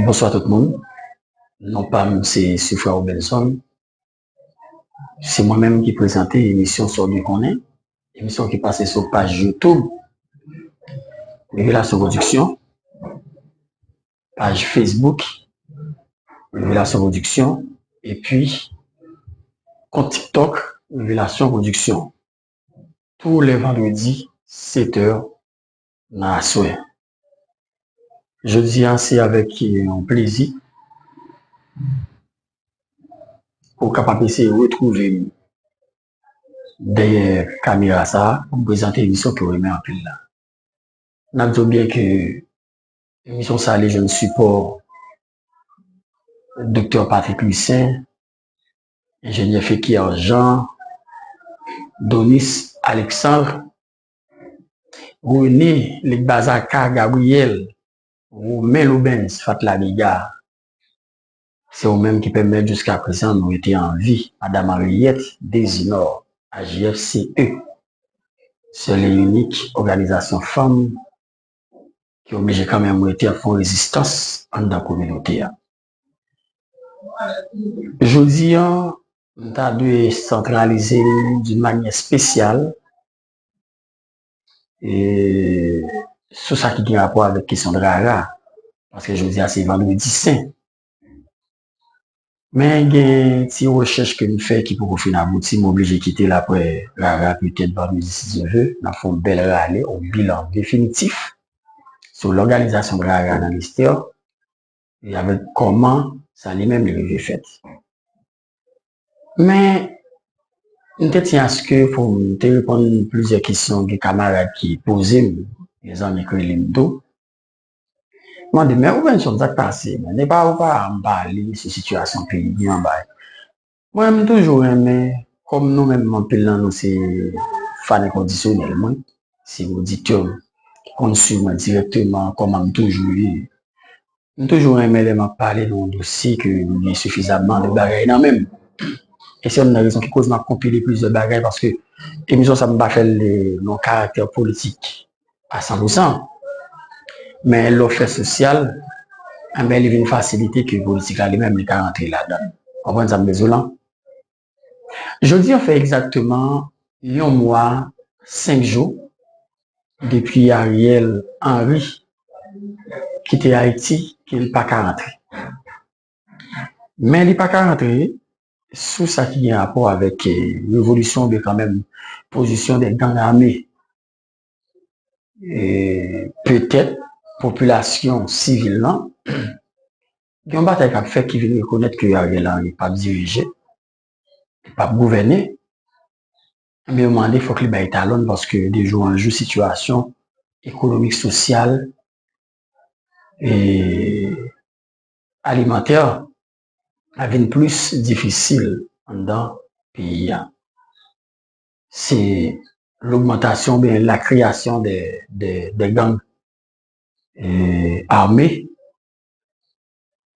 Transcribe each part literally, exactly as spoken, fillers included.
Bonswa tout moun. Non pa m se Sifra Robenson. Se mwen menm ki prezante emisyon Sa w dwe konnen. Emisyon ki pase sou paj YouTube Revelasyon Production, paj Facebook Revelasyon Production, epi kont TikTok Revelasyon Production. Tou lè vandredi, sèt è nan aswè. Jodi a, se avèk yon plezi pou w kapab eseye retwouve m dèyè kamera sa a, pou m prezante emisyon ke w renmen anpil la. N ap di w byen ke emisyon sa a, li jwenn sipò Doktè Patrick Lucien, Enjenyè Fekir Jean, Donis Alexandre, René Legbazaka Gabriel, Romain Loubens Fatlabiga. Se ou menm ki pèmèt jiska prezan nou rete an vi, Madan Henriette Desinor, A J F C E, sèl e inik òganizasyon fanm ki oblije kanmenm rete ap fè yon rezistans anndan kominote a. Jodi a, m ta dwe santralize l d'une manière spéciale e, sou sa ki gen rapò avèk kesyon rara, paske jodi a se vandredi sen. Men gen ti rechèch ke m fè ki poko fin abouti, m oblije kite l apre rara, petèt vandredi si Dye vle, n ap fè yon bèl rale, yon bilan definitif sou lòganizasyon rara nan listè e avèk kòman sa li menm li rive fèt. Men, m te tyen aske pou m te reponn plizyè kesyon gen kamarad ki poze m, gen zanmi k rele m tou. Mande, men Robenson, sa k pase? Men, ne pa ou pa m pale sou sitiyasyon peyi an bay. Mwen, m toujou renmen, kòm nou menm, anpil nan nou se fan enkondisyonèl mwen, se oditè m ki konn swiv mwen dirèkteman, kòman m toujou ye. M toujou renmen lè m ap pale nan yon dosye ke m gen sifizamman de bagay nan men m. E se youn nan rezon ki koz m ap konpile plizyè bagay, paske emisyon sa a m pa fè l nan yon karaktè politik a san pou san. Men lè w fè sosyal, enben, li vin fasilite ke politik la li menm li ka rantre ladan l. Konprann sa m bezwen lan? Jodi a fè egzakteman yon mwa, senk jou, depi Ariel Henry kite Ayiti, ke l pa ka rantre. Men li pa ka rantre sou sa ki gen rapò avèk, eh, revolisyon oubyen kanmenm pozisyon de gang ame. E petèt popilasyon sivil lan, gen yon batay k ap fèt ki vin rekonèt ke Ariel Henry p ap dirije, li p ap gouvène. Men yo mande fòk li bay talon paske de jou an jou sitiyasyon ekonomik, sosyal e alimantè ap vin plis difisil anndan peyi a. Se logmantasyon oubyen la kreyasyon de, de, de gang, eh, ame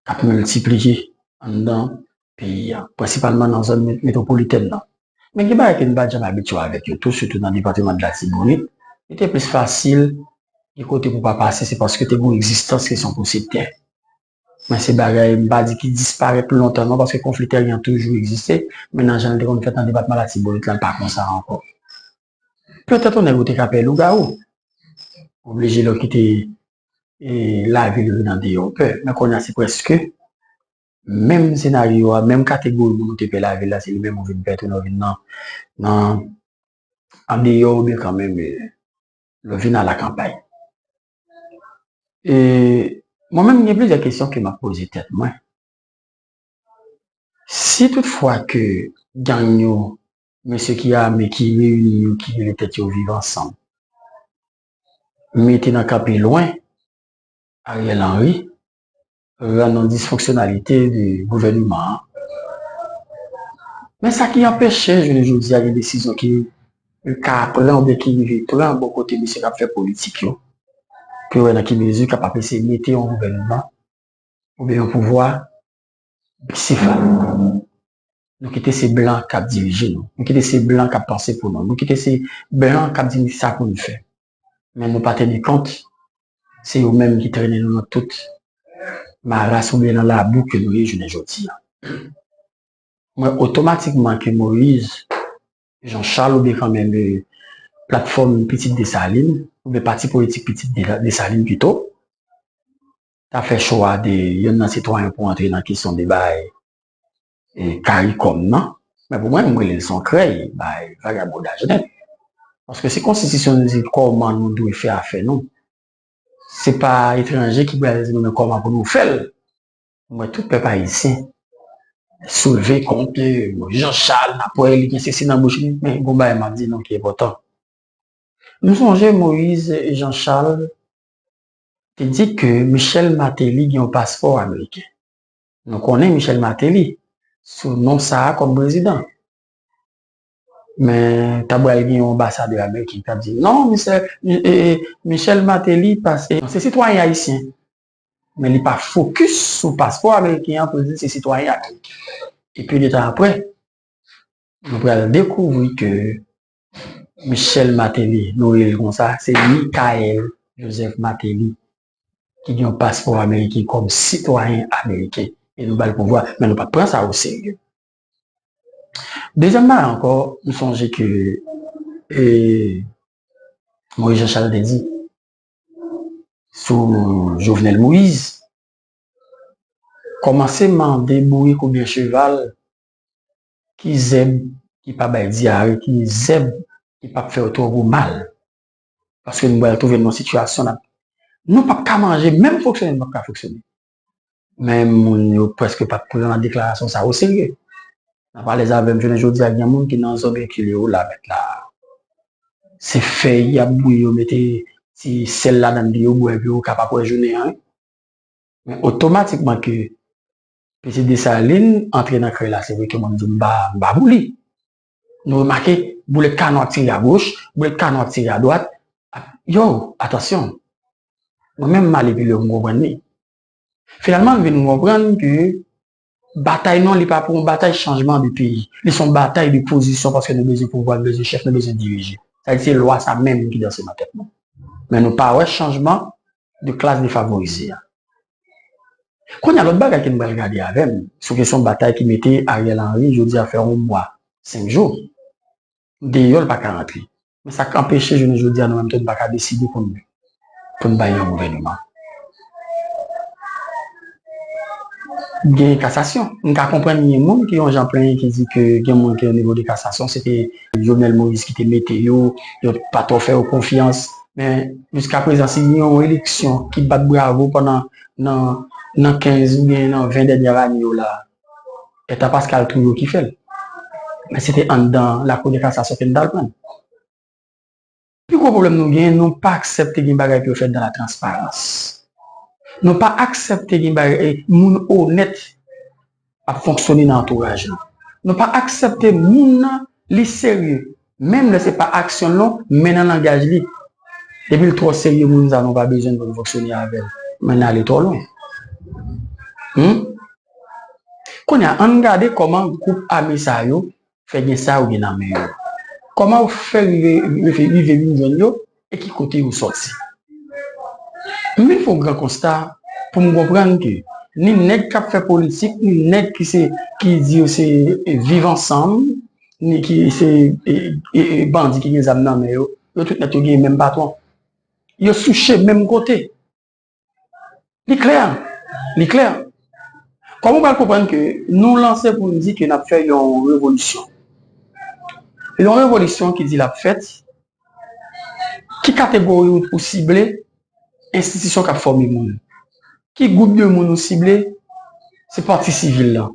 k ap miltipliye anndan peyi a, prensipalman nan zòn met-, metwopolitèn nan. Men gen bagay ke n pa t janm abitye avèk yo tou, sitou nan depatman de Latibonit. Li te plis fasil, gen kote pou w pa pase, se paske te gen yon egzistans ki se yon konseptè. Men se bagay, m pa di ki disparèt lontan non, paske konfli tèren an toujou egziste, men nan jan l te konn fèt nan depatman Latibonit la, l pa konsa ankò. Petèt yon nèg ou te ka pè lougawou. Oblije lè w kite, eh, lavil ou vin andeyò, ou pè. Men kounye a se prèske menm senaryo a, menm kategori moun ou te pè lavil la, se li menm ou vin pè tou lè w vin nan, nan andeyò oubyen kanmenm, eh, lè w vin alakanpay. E mwen menm, gen plizyè kesyon ke m ap poze tèt mwen. Si toutfwa ke gang yo, mesye ki ame, ki reyini yo, ki rele tèt yo Viv Ansanm, mete nan kanpe lwen Ariel Henry, rann yon disfonksyonalite de gouvènman an. Men sa ki anpeche, jounen jodi a, gen desizyon ki ka pran oubyen ki rive pran bò kote mesye k ap fè politik yo, pou yo wè nan ki mezi k ap ap eseye mete yon gouvènman oubyen yon pouvwa bisefal. Nou kite se blan k ap dirije nou. Nou kite se blan k ap panse pou nou. Nou kite se blan k ap di nou sa pou nou fè. Men nou pa teni kont, se yo menm ki trennen nou nan tout maras oubyen nan labou ke nou ye jounen jodi a. Mwen otomatikman ke Moïse, Jean Charles oubyen kanmenm, eh, platfòm Pitit Desalin, oubyen pati politik Pitit Desa-, Desalin pito, ta fè chwa de yonn nan sitwayen pou antre nan kesyon de bay, eh, CARICOM nan. Men pou mwen, m rele l se yon krèy, bay vagabondaj nèt. Paske si konstitisyon nou di kòman nou dwe fè afè nou, se pa etranje ki pral di nou men kòman pou nou fè l. Mwen, tout pèp ayisyen soulve kont, eh, Jean Charles, n ap wè li gen sesi nan bouch li, men gon bagay m ap di nou ki enpòtan. M sonje Moïse Jean Charles te di ke Michel Martelly gen yon paspò ameriken. Nou konnen Michel Martelly sou non sa a kòm prezidan. Men ta pral gen yon anbasadè ameriken ki t ap di, "Non, misye, eh, eh, Michel Martelly pa, eh, se sitwayen ayisyen." Men li pa fokis sou paspò ameriken an pou l di se sitwayen ameriken. Epi de tan apre, nou pral dekouvri ke Michel Martelly, nou rele l konsa, se Michael Joseph Martelly ki gen yon paspò ameriken kòm sitwayen ameriken. E nou ba l pouvwa, men nou pa t pran sa oserye. Dezyèm bagay ankò, m sonje ke, eh, Moïse Jean Charles te di sou Jovenel Moïse, kòmanse mande bourik oubyen cheval ki zèb ki pa bay dyare, ki zèb ki p ap fè yo twò gwo mal. Paske nou pral twouve n nan sitiyasyon n ap, nou p ap ka manje, menm fonksyone, nou p ap ka fonksyone. Men moun yo prèske p ap pran deklarasyon sa a oserye. N ap alèz avè m, jounen jodi a, gen moun ki nan zòn rekile yo la, mèt la. Se fèy y ap bouyi yo, mete ti sèl ladan l pou yo bwè, pou yo kapab wè jounen an, wi. Men otomatikman ke Pitit Desalin antre nan krèy la, se vre ke mwen, m di m pa, m pa pou li. Nou remake, boulèt kanon ap tire agoch, boulèt kanon ap tire adwat. Ap, yo, atansyon. Mwen menm, m ale pi lwen, m konprann li. Finalman, m vin konprann ke batay nou an, li pa pou yon batay chanjman de peyi. Li se yon batay de pozisyon paske nou bezwen pouvwa, nou bezwen chèf, nou bezwen dirije. Sa vle di se lwa sa menm ki danse nan tèt nou. Men nou pa wè chanjman de klas defavorize a. Kounye a, lòt bagay ke nou pral gade avè m, sou kesyon batay ki mete Ariel Henry, jodi a fè yon mwa, senk jou, deyò, l pa ka rantre. Men sa k anpeche jounen jodi a, nou menm tou, nou pa ka deside pou n, pou n bay yon gouvènman. Gen kasasyon. M ka konprann gen moun ki yon jan plenyen, ki di ke gen moun ki o nivo de kasasyon, se te Jovenel Moïse ki te mete yo, yo pa twò fè yo konfyans. Men jiskaprezan, si gen yon eleksyon ki bat bravo pandan, nan, nan kenz oubyen nan ven dènye ane yo la, Eta Pascal Trouillot ki fè l. Men se te anndan lakou de kasasyon ke n t al pran l. Pi gwo pwoblèm nou gen, nou pa aksepte gen bagay pou yo fèt dans la transparence. Nou pa aksepte gen bagay, eh, moun onèt ap fonksyone nan antouraj nou. Nou pa aksepte moun nan, li serye. Menm lè se pa aksyon l non, men nan langaj li. Depi l twò serye, moun sa nou pa bezwen l pou n fonksyone avè l. Men n ale twò lwen. Hmm? Kounye a, ann gade kòman gwoup ame sa yo fè gen sa yo gen nan men yo. Kòman yo fè rive, rive, rive vin jwenn yo, e ki kote yo sòti? M vin fè yon gran konsta pou m konprann ke ni nèg k ap fè politik, ni nèg ki se, ki di yo se, e, viv ansanm, ni ki se, e, e, e, bandi ki gen zam nan men yo, yo tout nèt yo gen menm patwon. Yo souche menm kote. Li klè, li klè. Kòman w pral konprann ke nou lanse pou n di ke n ap fè yon revolisyon? Yon revolisyon ki di l ap fèt, ki kategori ou, ou sible? Enstitisyon k ap fòme moun. Ki gwoup de moun ou sible? Se pati sivil lan.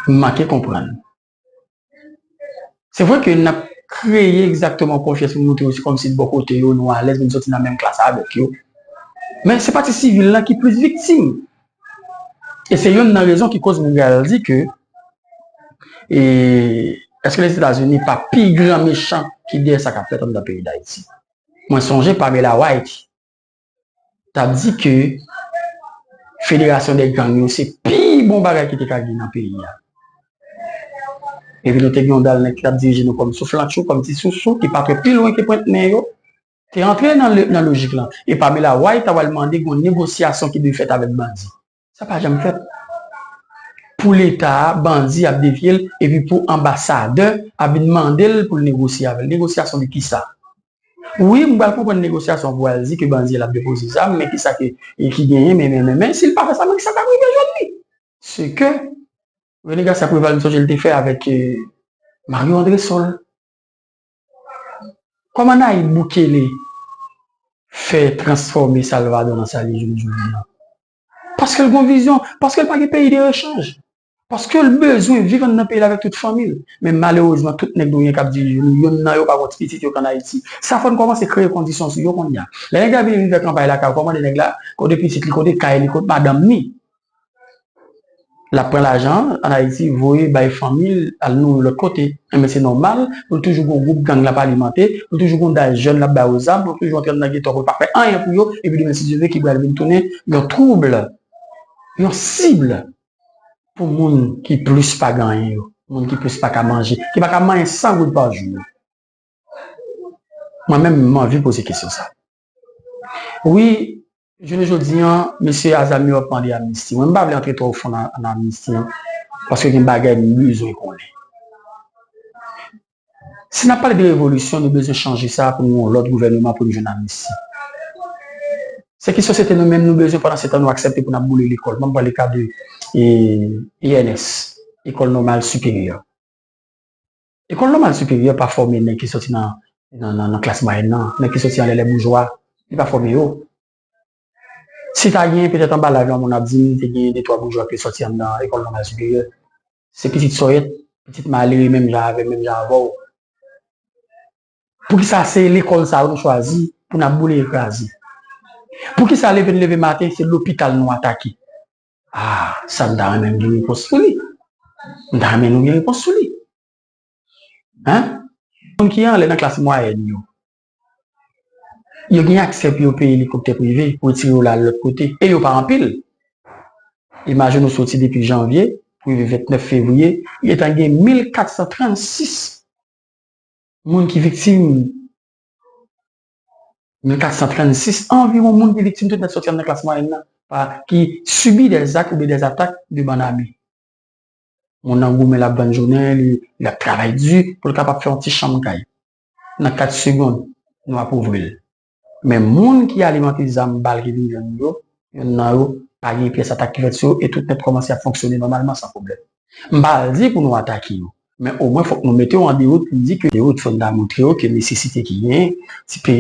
M manke konprann. Se vre ke n ap kreye egzakteman konfyans pou montre yo, se kòmsi bò kote yo, nou alèz, nou soti nan menm klas avèk yo. Men se pati sivil lan ki plis viktim. E se youn nan rezon ki koz mwen pral di ke, e, èske Lèzetazini pa pi gran mechan ki dèyè sa k ap fèt anndan peyi Dayiti? Mwen sonje Pamela White t ap di ke federasyon dè gang yo se pi bon bagay ki te ka gen nan peyi a. Epi nou te gen yon dal nèg ki t ap dirije nou kòm souflantchou, kòm ti sousou, ki pa twò pi lwen ke pwent nen yo. Te antre nan, nan lojik lan. E Pamela White ta pral mande gen yon negosyasyon ki dwe fèt avèk bandi. Sa pa janm fèt. Pou Leta a, bandi ap defye l, epi pou anbasadè ap vin mande l pou l negosye avè l. Negosyasyon de kisa? Wi, m pral konprann negosyasyon pou al di ke bandi l ap depoze zam, men kisa ke, e ki genyen, men, men, men, men, si l pa fè sa, men kisa k ap rive jwenn li? Se ke Rene Garcia Préval, m sonje l te fè avèk, e, Mario André Sol. Kòman Nayib Bukele fè transfòme Salvador nan sa li ye jodi a? Paske l gen vizyon, paske l pa gen peyi de rechanj. Paske l bezwen viv anndan peyi l avèk tout fanmi l. Men malerezman, tout nèg nou gen k ap dirije nou, youn nan yo pa gen ti pitit yo k ann Ayiti. Sa fò n kòmanse kreye kondisyon sou yo kounye a. Lè nèg la vin rive fè kanpay lakay ou, kòmande nèg la, kote pitit li, kote kay li, kote madanm ni. L ap pran lajan an Ayiti, voye bay fanmi l, al nouri lòt kote. Enben, se nòmal pou l toujou gen yon gwoup gang l ap alimante, pou l toujou gen yon dal jèn l ap ba yo zam, pou l toujou antre anndan geto pou l pa fè anyen pou yo, epi demen, si Dye vle, ki pral vin tounen yon twoub, yon sib pou moun ki plis pa gen anyen yo, moun ki plis pa ka manje, ki pa ka manyen san goud pa jou yo. Mwen menm, m anvi poze kesyon sa. Wi, jounen jodi an, mesye Azami ap mande amnisti. Mwen, m pa vle antre twò fon nan, nan amnisti an, paske gen bagay m bezwen konnen. Si n ap pale de revolisyon, nou bezwen chanje sa pou nou yon lòt gouvèneman pou nou jwenn amnisti. Se ki sosyete nou menm nou bezwen pandan se tan nou aksepte pou n ap boule lekòl. Ban m pran le ka de, e, E N S, Ecole Normale Supérieure. Ecole Normale Supérieure pa fòme nèg ki soti nan, nan, nan, nan klas mwayèn nan, nèg ki soti anlè lè boujwa, li pa fòme yo. Si ta genyen, petèt anba live la, moun ap di m, te genyen de twa boujwa ki soti anndan Ecole Normale Supérieure. Se pitit sòyèt, pitit malere menm jan avè m, menm jan avè w. Poukisa se lekòl sa yo nou chwazi pou n ap boule e kraze? Poukisa leve n leve maten, se lopital nou atake? Ah, sa m ta renmen m gen repons sou li. M ta renmen nou gen repons sou li. Hein? Moun ki anlè nan klas mwayèn yo, yo gen aksè pou yo peye elikoptè prive pou retire yo la lòt kote. E yo pa anpil. Imajine w soti depi janvye pou rive vennèf fevriye, gentan gen mil kat san trannsis moun ki viktim, mil kat san trannsis anviwon moun ki viktim tout nèt soti anndan klas mwayèn nan, pa, ki sibi dèzak oubyen dèzatak de bann ame. Moun nan goumen, l ap vann jounen, li, l ap travay di pou l kapab fè yon ti chanm kay. Nan kat segonn, nou apovri l. Men moun ki alimante zam bal ki vin jwenn yo, youn nan yo pa gen pyès atak ki fèt sou yo e tout nèt kòmanse ap fonksyone nòmalman san pwoblèm. M pa al di pou nou atake yo, men omwen fòk nou mete yo an dewout pou n di ke dewout fò n ta montre yo ke nesesite ki genyen, ti pe,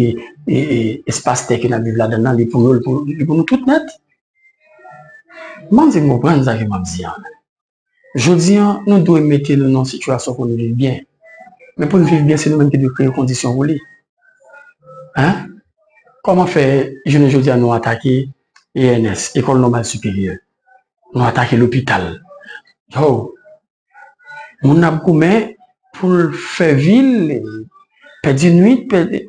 e, e, espas tè ke n ap viv ladan l lan, li pou yo, li pou, li pou nou tout nèt. M panse n konprann sa ke m ap di an. Jodi an, nou dwe mete nou nan yon sitiyasyon pou n viv byen. Men pou n viv byen, se nou menm ki dwe kreye kondisyon pou li. Hein? Kòman fè jounen jodi a nou atake E N S, Ecole Normale Supérieure? Nou atake lopital. Yo, moun ap goumen pou l fè vi l, pèdi nwit, pèdi,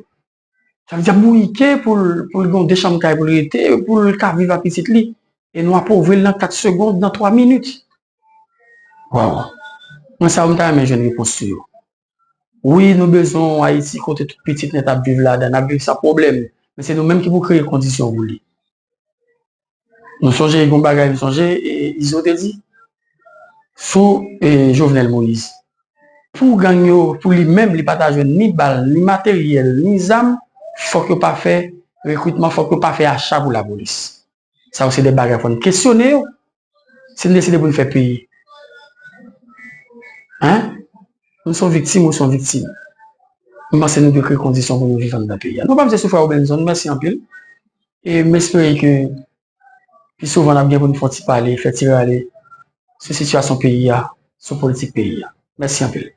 sa vle di ap bouyike pou l, pou l gen yon de chanm kay pou l rete, pou l ka viv ak pitit li. E nou apovri l nan kat segonn, nan twa minit. Waw. Mwen sa yo m ta renmen jwenn repons sou yo. Wi, nou bezwen yon Ayiti kote tout pitit nèt ap viv ladan, n ap viv san pwoblèm. Men se nou menm ki pou kreye kondisyon pou li. Nou sonje yon bagay, nou sonje, e, Izo te di sou, e, Jovenel Moïse. Pou gang yo, pou li menm, li pa ta jwenn ni bal, ni materyèl, ni zam, fòk yo pa fè rekritman, fòk yo pa fè acha pou lapolis. Sa yo se de bagay fò n kesyone yo. Si n deside pou n fè peyi. Hein? Nou se yon viktim, ou se yon viktim. M panse nou dwe kreye kondisyon pou nou viv anndan peyi a. Nou pa msye Soufra Robinson, mèsi anpil. E m espere ke pi souvan n ap gen pou n fè yon ti pale, fè ti rale sou sitiyasyon peyi a, sou politik peyi a. Mèsi anpil.